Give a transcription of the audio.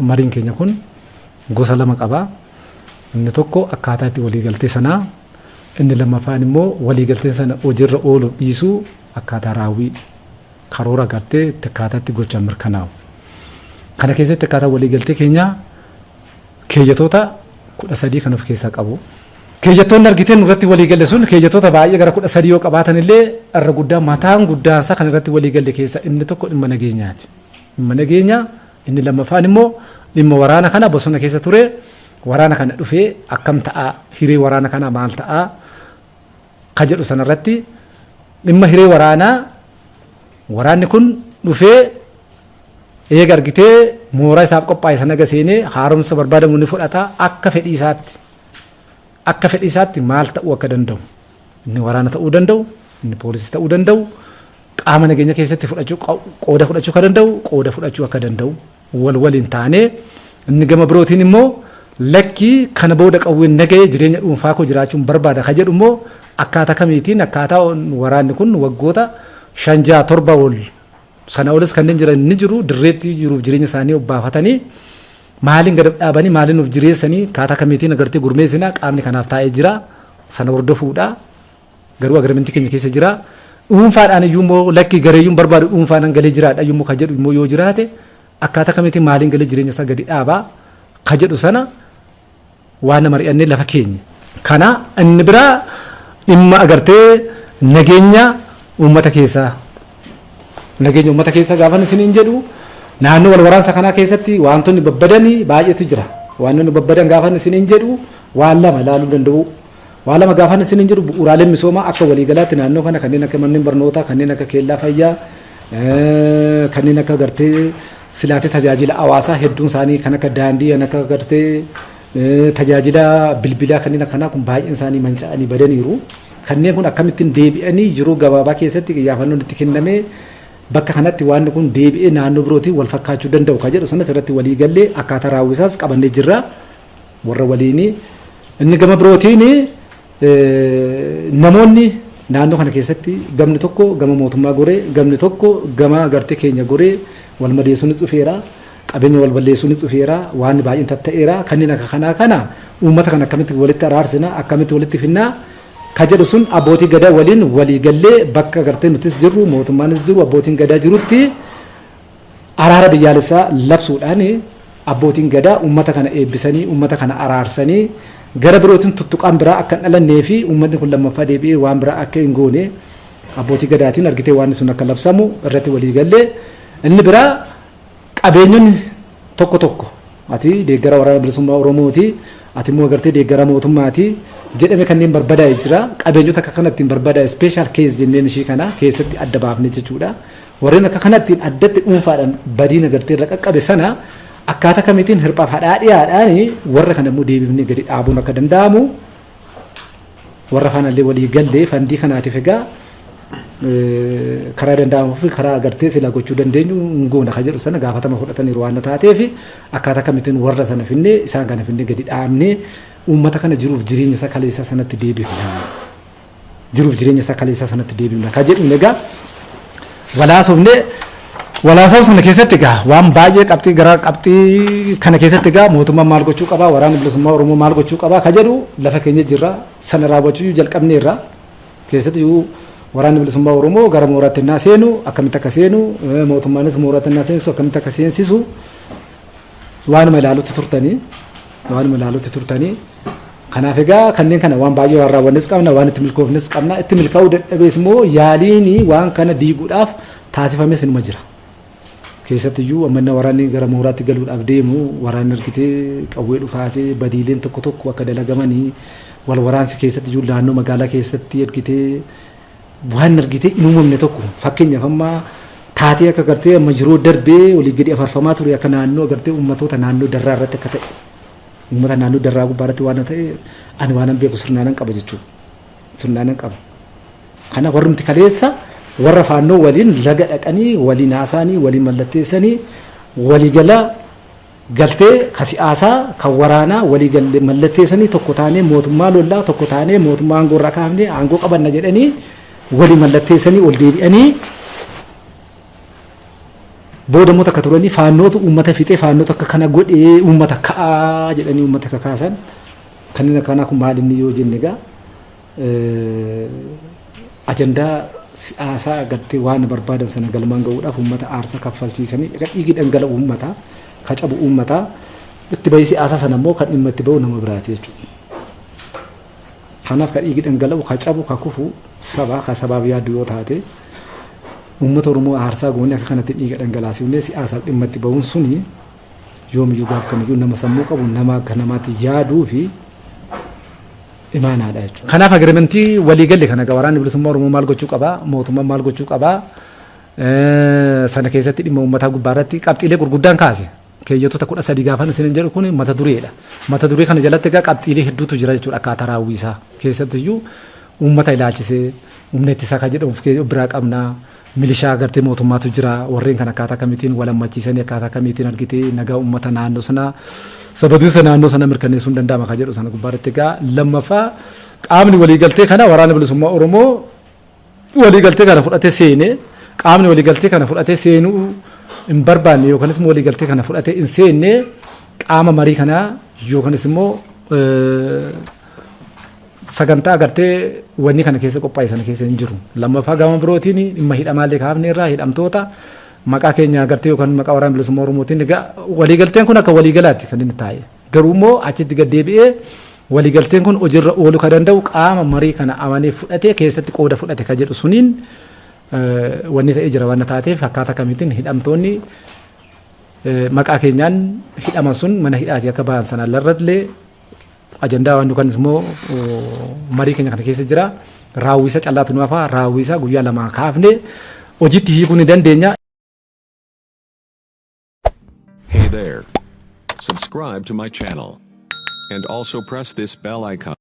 Mariin keenya kun gosa lama qaba. Inni tokko akkaataa itti waliigaltee sanaa, inni lammaffaan immoo waliigalteen sana hojiirra oolu dhiisuu, akkaataa raawwii karoora agartee itti akkaataa itti gochaan mirkanaa'u. Kana keessatti akkaataa waliigaltee keenyaa keeyyatoota 13 kan of keessaa qabu. Keeyyattoonni argiteen irratti waliigalle sun keeyyattoota baay'ee gara 13 yoo qabaatan illee, irra guddaa mataan guddaansaa kan irratti waliigalle keessa inni tokko dhimma nageenyaati. Dhimma nageenyaa, inni lammaffaan immoo dhimma waraana kana bosona keessa ture, waraana kana dhufee akkam ta'aa, hiree waraana kanaa maal ta'aa ka jedhu sanarratti, dhimma hiree waraanaa, waraanni kun dhufee eega argitee mooraa isaaf qophaa'e sana seenee haaromsa barbaadamu ni fudhata, akka fedhii isaatti maal ta'uu akka danda'u, inni waraana ta'uu danda'u, inni poolisii ta'uu danda'u, qaama nageenya keessatti fudhachuu, qooda fudhachuu akka danda'u, qooda fudhachuu akka danda'u wal waliin taanee, inni gama birootiin immoo lakkii, kana booda qawween nagahee jireenya dhuunfaa koo jiraachuun barbaada ka jedhu immoo akkaataa kamiitiin, akkaataa waraanni kun waggoota 5, 6, 7 ol, sana olis kanneen jiran ni jiru, dirreetti jiruuf jireenya isaanii obbaafatanii maaliin gad dhaabanii, maaliin of jireessanii, akkaataa kamiitiin agartee gurmeessina, qaamni kanaaf taa'ee jira, sana hordofuudha. Garuu agreementii keenya keessa jira. Dhuunfaadhaan iyyuu immoo lakkii, gareeyyuun barbaadu, dhuunfaadhaan galee jiraadha iyyuu immoo ka jedhu immoo yoo jiraate, akkaataa kamiitiin maaliin galee jireenya isaa gadi dhaabaa ka jedhu sana waan mari'annee lafa keenya. Kana inni biraa dhimma agartee nageenya uummata keessaa. Nageenya uummata keessaa gaafa isiniin jedhu, naannoo wal waraansa kanaa keessatti wantoonni babbadanii baay'eetu jira. Wantoonni babbadan gaafa isiniin jedhu waan lama ilaaluu danda'u. Waan lama gaafa isiniin jedhu, bu'uuraaleen misoomaa akka waliigalaatti naannoo kana kanneen akka manneen barnootaa, kanneen akka keellaa fayyaa, kanneen akka gartee silaatee tajaajila hawaasaa hedduun isaanii, kan akka daandii, kan akka gartee tajaajila bilbilaa, kanneen akkanaa kun baay'een isaanii manca'anii badaniiru. Kanneen kun akkamittiin deebi'anii jiruu gabaabaa keessatti xiyyeeffannoon itti kennamee bakka kanatti waan kun deebi'ee naannoo birootiin wal fakkaachuu danda'u ka jedhu sanas irratti walii gallee akkaataa raawwisaas qabannee jirra warra waliinii. Inni gama birootiin namoonni naannoo kana keessatti gamni tokko gama mootummaa goree, gamni tokko gama gartee keenya goree wal madeessuunis dhufeera. Qabeenya wal balleessuunis dhufeera. Waan baay'een tatta'eera. Kanneen akka kanaa kana uummata kana akkamitti walitti araarsina, akkamitti walitti finnaa ka jedhu sun abbootii gadaa waliin walii gallee, bakka gartee nutis jirru, mootummaanis jiru, abbootiin gadaa jirutti araara biyyaalessaa labsuudhaan, abbootiin gadaa uummata kana eebbisanii, uummata kana araarsanii, gara birootiin tuttuqaan biraa akka hin dhalannee fi uummatni kun lammaffaa deebi'ee waan biraa akka hin goone abbootii gadaatiin argitee waan sun akka labsamu irratti walii gallee. Inni biraa qabeenyonni tokko tokko ati deeggara Waraana Bilisummaa Oromooti, ati immoo agartee deeggara mootummaati jedhame kanneen barbadaa'e jira. Qabeenyota akka kanatti barbadaa'e special case jenneen ishii kana keessatti adda baafne jechuudha. Warreen akka kanatti addatti dhuunfaadhaan badiin agartee irra qaqqabe sana akkaataa kamiitiin hirphaaf hadhaa dhiyaadhaan warra kana immoo deebifnee gadi dhaabuun akka danda'amu warra faanallee walii gallee, fandii kanaatiif egaa karaa danda'amuu fi karaa agartee silaa gochuu dandeenyu hin goona ka jedhu sana gaafatama fudhataniiru. Waan taateef akkaataa kamittiin warra sana finnee, isaan kana finnee gadi dhaabnee uummata kana jiruuf jireenya isaa kaleessaa sanatti deebifna. Jiruuf jireenya isaa kaleessaa sanatti deebifna ka jedhu egaa walaasofnee. Walaasawu sana keessatti egaa waan baay'ee qabxii gara qabxii kana keessatti egaa mootummaan maal gochuu qabaa, Waraanni Bilisummaa Oromoo maal gochuu qabaa ka jedhu lafa keenya jirra, sana raawwachuu jalqabneerra. Keessatti Waraanni Bilisummaa Oromoo gara mooraatti innaa seenu akkamitti akka seenu, mootummaanis mooraatti innaa seensu akkamitti akka seensisu waanuma ilaalutti turtanii. Kanaaf egaa kanneen kana waan baay'ee waan raawwannes qabna, waan itti milkoofnes qabna, itti milkaa'uu dadhabees immoo yaaliin waan kana diiguudhaaf taasifames inuma jira. Keessattiyyuu ammanna waraanni gara mooraatti galuudhaaf deemu waraanni argitee qawwee dhukaasee badiileen tokko tokko akka dalagamanii, wal waraansi keessattiyyuu naannoo magaalaa keessatti argitee waan argitee hin uumamne tokko, fakkeenyaaf amma taatee akka gartee amma yeroo darbee olii gadi afarfamaa ture, akka naannoo agartee uummatoota naannoo Darraa irratti akka ta'e, uummata naannoo Darraa gubbaa irratti waan ta'e ani waanan beeku sirnaanan qaba jechuudha. Sirnaanan qaba. Kana warrumti kaleessa warra Faannoo waliin laga dhaqanii waliin haasa'anii, waliin mallatteessanii, waliigala galtee ka siyaasaa kan waraanaa walii galle mallatteessanii, tokko taanee mootummaa lollaa, tokko taanee mootummaa aangoo irraa kaafnee aangoo qabanna jedhanii walii mallatteessanii ol deebi'anii. Booda immoo takka turanii faannootu uummata fixee, faannootu akka kana godhee, uummata ka'aa jedhanii uummata kakaasan. Kanneen akkanaa kun maal inni yoo jenne, egaa ajandaa siyaasaa agartee waan barbaadan sana galmaan ga'uudhaaf uummata aarsaa kaffalchiisanii, egaa dhiigi dhangala'u uummataa, ka cabu uummataa, itti bahii siyaasaa sana immoo kan dhimma itti bahu nama biraati jechuudha. Kanaaf ka dhiigi dhangala'u, ka cabu, ka kufu saba, ka sabaaf yaaddu yoo taate, uummata Oromoo aarsaa goonee akka kanatti dhiiga dhangalaasifnee siyaasaaf dhimma itti bahuun suni yoomiyyuu gaaf kamiyyuu nama sammuu qabu, nama akka namaatti yaaduu fi imaanaadha jechuudha. Kanaaf agreementii waliigalle kana waraanni bilisummaa Oromoo maal gochuu qabaa? Mootummaan maal gochuu qabaa? Sana keessatti dhimma uummataa gubbaa irratti qabxiilee gurguddaan kaase. Keeyyattoota 13 gaafan isin jedhu kun mata dureedha. Mata duree kana jalatti egaa qabxiilee hedduutu jira jechuudha akkaataa raawwiisaa. Keessattiyyuu uummata ilaalchisee humna ittisaa kan jedhamu of biraa qabna. Milishaa gartee mootummaatu jira. Warreen kan akkaataa kamitiin wal hammachiisanii, akkaataa kamitiin argitee nagaa uummata naannoo sanaa, sabatiinsa naannoo sana mirkaneessuun danda'ama kan jedhu sana gubbaarratti. Egaa lammaffaa, qaamni waliigaltee kana, waraana bilisummaa Oromoo waliigaltee kana fudhatee seenee, qaamni waliigaltee kana fudhatee seenuu hin barbaanne yookanis immoo waliigaltee kana fudhatee hin seenne qaama marii kanaa yookanis immoo sagantaa agartee wanni kana keessa qophaa'e sana keessa hin jiru. Lammaffaa, gama birootiin dhimma hidhamaallee kaafne irraa hidhamtoota maqaa keenya agartee yookaan maqaa waraana bilisummaa Oromootiin, egaa waliigalteen kun akka waliigalaatti kan inni taa'e. Garuu immoo achitti gad deebi'ee waliigalteen kun hojiirra ooluu kan danda'u qaama marii kana amanee fudhatee keessatti qooda fudhate kan jedhu suniin wanni ta'ee jira. Waan taateef akkaataa kamiitiin hidhamtoonni maqaa keenyaan hidhaman sun mana hidhaatii akka bahan sana irrattillee ajandaa waan yookaan immoo marii keenya kana keessa jira. Raawwisa callaatu nu hafa, raawwisa guyyaa 2 kaafne hojiitti hiikuu ni dandeenya. Hey there. Subscribe to my channel. And also press this bell icon.